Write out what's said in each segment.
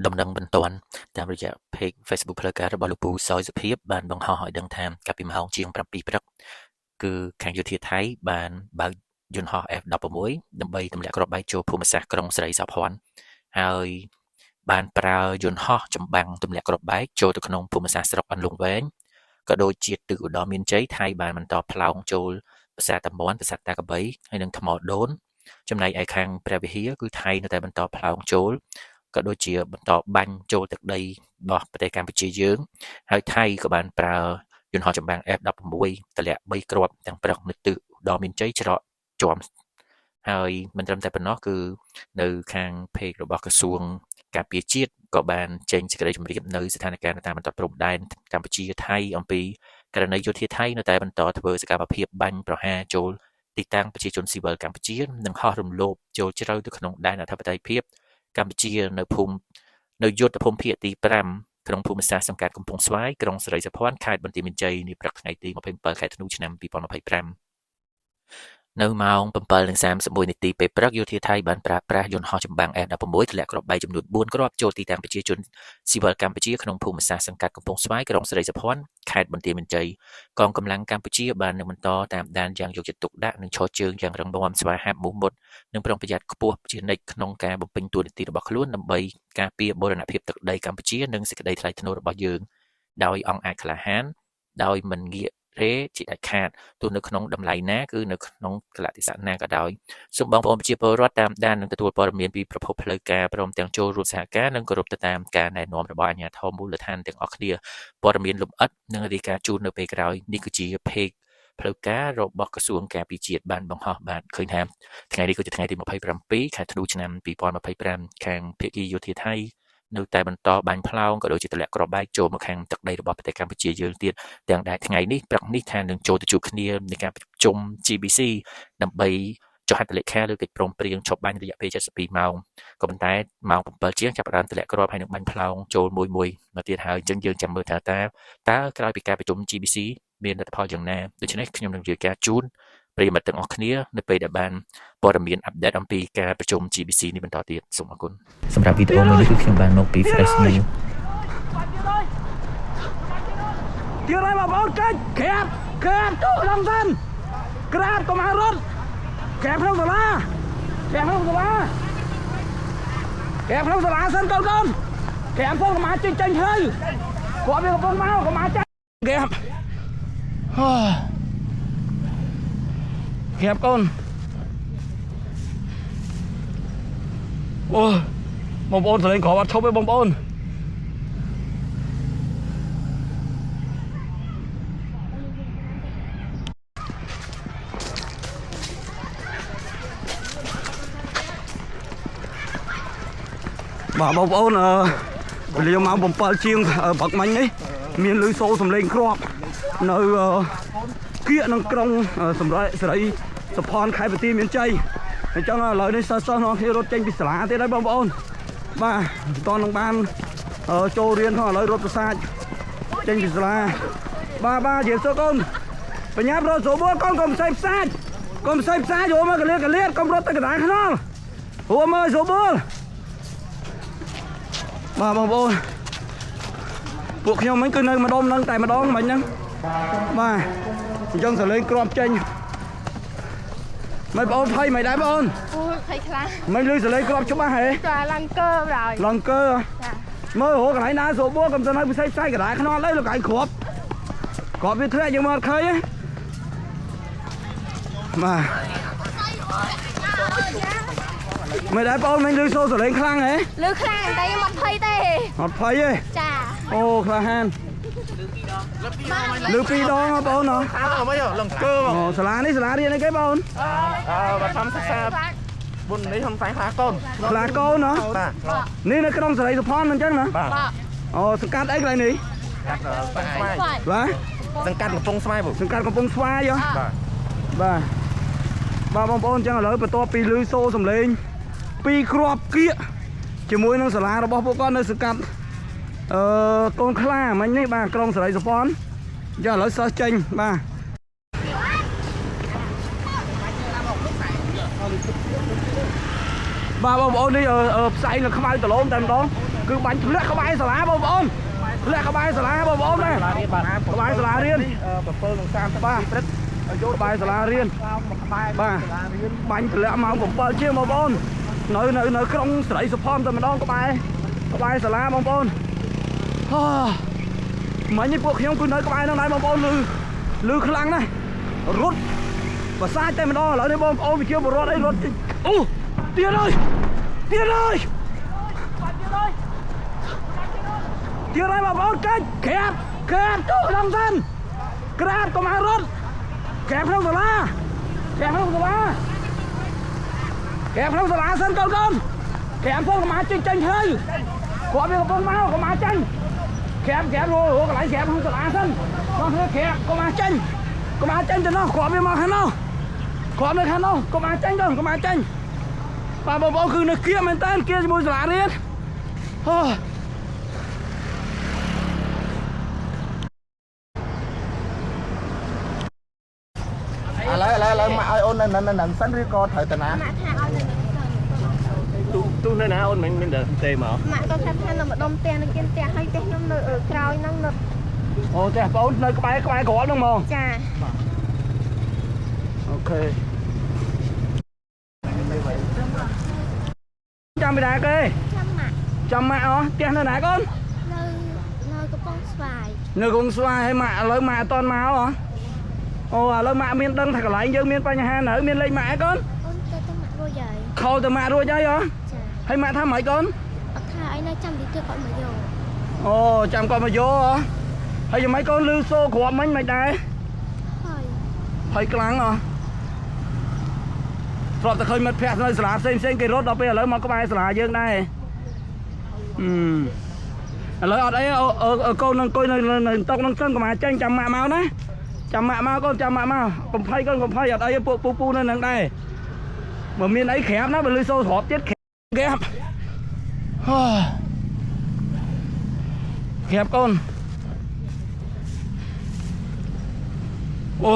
ដំណឹងបន្ទាន់តាមរយៈ Page Facebook ផ្លូវការរបស់លោកពូសយសុភាពបានបង្ហោះឲ្យដឹងថាកាលពីម៉ោងជាង7ព្រឹកគឺខាងយោធាថៃបានបើកយន្តហោះ F16 ដើម្បីទម្លាក់គ្រាប់បែកចូលភូមិសាស្ត្រក្រុងស្រីសោភ័ណហើយបានប្រើយន្តហោះចម្បាំងទម្លាក់គ្រាប់បែកចូលទៅក្នុងភូមិសាស្ត្រស្រុកអន្លង់វែងក៏ដូចជាទិសឧត្តរមានជ័យថៃបានបន្តផ្លោងចូលប្រាសាទតាមាន់ប្រាសាទតាក្របីហើយនិងថ្មដូនចំណែកឯខាងព្រះវិហារគឺថៃនៅតែបន្តផ្លោងចូលក៏ដូចជាបន្តបាញ់ចូលទឹកដីរបស់ប្រទេសកម្ពុជាយើងហើយថៃក៏បានប្រើយន្តហោះចម្បាំង F16 ទម្លាក់3គ្រាប់ទាំងព្រឹកនៅទិសឧត្តរមានជ័យច្រកជាំហើយមិនត្រឹមតែប៉ុណ្ណោះគឺនៅខាង page របស់ក្រសួងការពារជាតិក៏បានចេញសេចក្តីជម្រាបនៅស្ថានភាពនៅតាមបន្ទាត់ព្រំដែនកម្ពុជាថៃអំពីករណីយោធាថៃនៅតែបន្តធ្វើសកម្មភាពបាញ់ប្រហារចូលទីតាំងប្រជាជនស៊ីវិលកម្ពុជានិងហោះរំលោភចូលជ្រៅទៅក្នុងដែនអធិបតេយ្យភាពកម្ពុជានៅភូមិនៅយុទ្ធភូមិភាគទី5ក្នុងភូមិសាស្ត្រសង្កាត់កំពង់ស្វាយក្រុងសិរីសោភ័ណខេត្តបន្ទាយមានជ័យនាព្រឹកថ្ងៃទី27ខែធ្នូឆ្នាំ2025នៅម៉ោង7:31នាទីពេលព្រឹកយោធាថៃបានប្រើប្រាស់យន្តហោះចម្បាំង F16 ធ្លាក់គ្រាប់បែកចំនួន4គ្រាប់ចូលទីតាំងប្រជាជនស៊ីវិលកម្ពុជាក្នុងភូមិសាស្ត្រសង្កាត់កំពង់ស្វាយក្រុងសិរីសោភ័ណខេត្តបន្ទាយមានជ័យកងកម្លាំងកម្ពុជាបាននឹងបន្តតាមដានយ៉ាងយកចិត្តទុកដាក់និងឈរជើងយ៉ាងរឹងមាំស្វាហាប់មោះមុតនិងប្រុងប្រយ័ត្នខ្ពស់ជានិច្ចក្នុងការបំពេញតួនាទីរបស់ខ្លួនដើម្បីការពារបូរណភាពទឹកដីកម្ពុជានិងសេចក្តីថ្លៃថ្នូររបស់យើងដោយអង្គអាចក្លាហានដោយមិនងាករេជាដាច់ខាតទោះនៅក្នុងតម្លៃណាគឺនៅក្នុងកលៈទេសៈណាក៏ដោយសូមបងប្អូនប្រជាពលរដ្ឋតាមដាននិងទទួលព័ត៌មានពីប្រភពផ្លូវការព្រមទាំងចូលរួមសហការនិងគោរពទៅតាមការណែនាំរបស់អាជ្ញាធរមូលដ្ឋានទាំងអស់គ្នាព័ត៌មានលម្អិតនិងរាយការណ៍ជូននៅពេលក្រោយនេះគឺជា page ផ្លូវការរបស់ក្រសួងការពារជាតិបានបង្ហោះបាទឃើញថាថ្ងៃនេះគឺជាថ្ងៃទី27ខែធ្នូឆ្នាំ2025ខាងភាគីយោធាថៃនៅតែបន្តបាញ់ផ្លោងក៏ដូចជាទម្លាក់គ្រាប់បែកចូលមកខាងទឹកដីរបស់ប្រទេសកម្ពុជាយើងទៀតទាំងដែលថ្ងៃនេះព្រឹកនេះថានឹងចូលទៅជួបគ្នានៃការប្រជុំ GBC ដើម្បីចុះហត្ថលេខាលើកិច្ចព្រមព្រៀងឈប់បាញ់រយៈពេល72ម៉ោងក៏ប៉ុន្តែម៉ោង7ជាងចាប់ផ្ដើមទម្លាក់គ្រាប់ហើយនឹងបាញ់ផ្លោងចូលមួយមួយមកទៀតហើយអញ្ចឹងយើងចាំមើលថាតើក្រោយពីការប្រជុំ GBC មានលទ្ធផលយ៉ាងណាដូច្នេះខ្ញុំនឹងរាយការណ៍ជូនប្រិយមិត្តទាំងអស់គ្នានៅពេលដែលបានព័ត៌មាន update អំពីការប្រជុំ GBC នេះបន្តទៀតសូមអរគុណសម្រាប់វីដេអូមួយនេះគឺខ្ញុំបានមកពី Fresh News ទៀតហើយបងប្អូនកិច្ចក្រាបក្រាបចូលក្នុងសិនក្រាបកុំឲ្យរត់ក្រាបក្នុងសាលាក្រាបក្នុងសាលាក្រាបក្នុងសាលាសិនកូនកូនក្រាបសិនកុំឲ្យចេញចេញផ្លូវគាត់វាកំពុងមកកុំឲ្យចេញក្រាបហោក្រាបកូនអូបងប្អូនសលេងគ្រាប់អត់ឈប់ទេបងប្អូន បាទបងប្អូនអឺវេលាម៉ោង7ជាងព្រឹកមិញនេះមានលឺសូរសំឡេងគ្រាប់នៅអឺគៀកនឹងក្រុងសម្រាប់សេរីសុផនខេត្តបន្ទាយមានជ័យអញ្ចឹងឥឡូវនេះសិស្សសិស្សនាំគ្នារត់ចេញពីសាលាទៀតហើយបងប្អូនបាទមិនតនឹងបានចូលរៀនផងឥឡូវរត់ប្រសាទចេញពីសាលាបាទបាទជម្រាបសួរកូនបញ្ញារត់ស្រួលកូនកុំផ្សេងផ្សាច់កុំផ្សេងផ្សាយយកមកកលៀតកលៀតកុំរត់ទៅកណ្ដាលខ្នល់រួមើលស្រួល បាទបងប្អូនពួកខ្ញុំហ្នឹងគឺនៅម្ដុំហ្នឹងតែម្ដងមិញហ្នឹងបាទអញ្ចឹងសលេងគ្រាប់ចេញមិនបងប្អូនភ័យមិនដែរបងប្អូន អូយភ័យខ្លាំង មិនលឺសលេងគ្រាប់ច្បាស់ហ៎ ចាឡើងកើហើយ ឡងកើ ចា មើលរកកន្លែងណាស្រួលបួកុំទៅនៅពិសេសផ្សាយកណ្ដាលខ្នល់អីលោកឯងគ្រាប់គ្រាប់វាធ្លាក់យើងមកអត់ឃើញទេបាទមិនដែរបងប្អូនមិនលឺសូរសលេងខ្លាំងហ៎ លឺខ្លាំងតែខ្ញុំអត់ភ័យទេ អត់ភ័យទេ ចា អូក្លាហានលើពីរដងហ៎បងអូនហ៎ អើមិនលង្កើ អូសាលានេះសាលារៀនអីគេបងអូន អើបើធម្មសិក្សាបុននេះធម្មសាយខ្លាកូន ខ្លាកូនហ៎ បាទ នេះនៅក្រុងសេរីសុផាន់មិនអញ្ចឹងណា បាទ អូសង្កាត់អីកន្លែងនេះ ស្វាយ បាទ សង្កាត់កំពង់ស្វាយ សង្កាត់កំពង់ស្វាយហ៎ បាទ បាទបាទបងប្អូនអញ្ចឹងឥឡូវបន្ទាប់ពីលឺសូរសំឡេងពីរគ្រាប់គៀកជាមួយនឹងសាលារបស់ពួកគាត់នៅសង្កាត់អឺកូនខ្លាមិញនេះបាទក្រុងសេរីសុផាន់អញ្ចឹងឥឡូវសិស្សចេញបាទបាទបងប្អូននេះផ្សែងនៅខ្មៅដលងតែម្ដង គឺបាញ់ធ្លាក់ក្បែរសាលាបងប្អូនធ្លាក់ក្បែរសាលាបងប្អូនណាក្បែរសាលារៀន 7:30 បាទ ព្រឹក យកក្បែរសាលារៀន មកក្បែរ បាទ សាលារៀន បាញ់ធ្លាក់ម៉ោង7ជាងបងប្អូននៅនៅនៅក្រុងស្រីសុផនតែម្ដងក្បែរក្បែរសាលាបងប្អូនហោមិញនេះពួកខ្ញុំគឺនៅក្បែរហ្នឹងដែរបងប្អូនលឺលឺខ្លាំងណាស់រត់ប្រសាចតែម្ដងឥឡូវនេះបងប្អូនវិជាបរតអីរត់អូទៀតហើយទៀតហើយទៀតហើយបងប្អូនកាច់ក្រាបក្រាបចូលក្នុងសិនក្រាបកុំឲ្យរត់ក្រាបក្នុងសាលាក្រាបក្នុងសាលា ក្រាបក្នុងសាលាសិនកូនកូនក្រាបផងកុំអាចចេញចេញហើយគាត់វាកំពុងមកកុំអាចចេញក្រាបក្រាបរកកន្លែងក្រាបក្នុងសាលាសិនមកធ្វើក្រាបកុំអាចចេញកុំអាចចេញទៅនោះគាត់វាមកខាងនោះគាត់នៅខាងនោះកុំអាចចេញទៅកុំអាចចេញបាទបងប្អូនគឺនៅគៀកមែនតើគៀកជាមួយសាលារៀនអូ ឥឡូវឥឡូវឥឡូវមកឲ្យអូននៅនៅនឹងសិនឬក៏ត្រូវតាណា ម៉ាក់ថាឲ្យនៅនឹងសិន ទូទូនៅណាអូនមិនមិនទេមក ម៉ាក់ក៏ថាថានៅម្ដុំផ្ទះនៅគៀនផ្ទះហើយផ្ទះខ្ញុំនៅក្រោយហ្នឹងនៅ អូផ្ទះបងប្អូននៅក្បែរក្បែរក្របហ្នឹងហ្មង ចា OK ចាំពីណាគេ ចាំម៉ាក់ ចាំម៉ាក់អស់ផ្ទះនៅណាកូន នៅនៅកំពង់ស្វាយ នៅកងស្វាយហើយម៉ាក់ឥឡូវម៉ាក់អត់តន់មកហ៎អូឥឡូវម៉ាក់មានដឹងថាកន្លែងយើងមានបញ្ហានៅមានលេខម៉ាក់ឯកូន អូនទៅទៅម៉ាក់រួចហើយ ខលទៅម៉ាក់រួចហើយហ៎ ចា ហើយម៉ាក់ថាម៉េចកូន អត់ថាអីនៅចាំទីទៀតគាត់មកយក អូចាំគាត់មកយកហ៎ហើយយ៉ាងម៉េចកូនលឺសូរគ្រាប់មិញមិនដែរ ហើយ ហើយខ្លាំងហ៎ធ្លាប់តែឃើញមិត្តភក្តិនៅសាលាផ្សេងផ្សេងគេរត់ដល់ពេលឥឡូវមកក្បែរសាលាយើងដែរអឺឥឡូវអត់អីអូកូននឹងអង្គុយនៅនៅតុកនឹងសិនកុំអាចចេញចាំម៉ាក់មកណាចាំម៉ាក់មកកូនចាំម៉ាក់មកកុំភ័យកូនកុំភ័យអត់អីទេពួកពូពូនៅនឹងដែរបើមានអីក្រាបណាបើលឺសូរស្របទៀតក្រាបហោក្រាបកូនអូ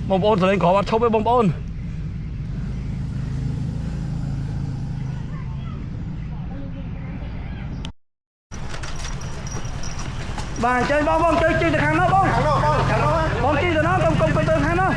បងប្អូនសលេងក្របអត់ឈប់ទេបងប្អូនបាទអញ្ជើញបងបងជួយជិះទៅខាងនោះបង ខាងនោះបងខាងនោះ បងជិះទៅនោះកុំកុំទៅខាងនោះ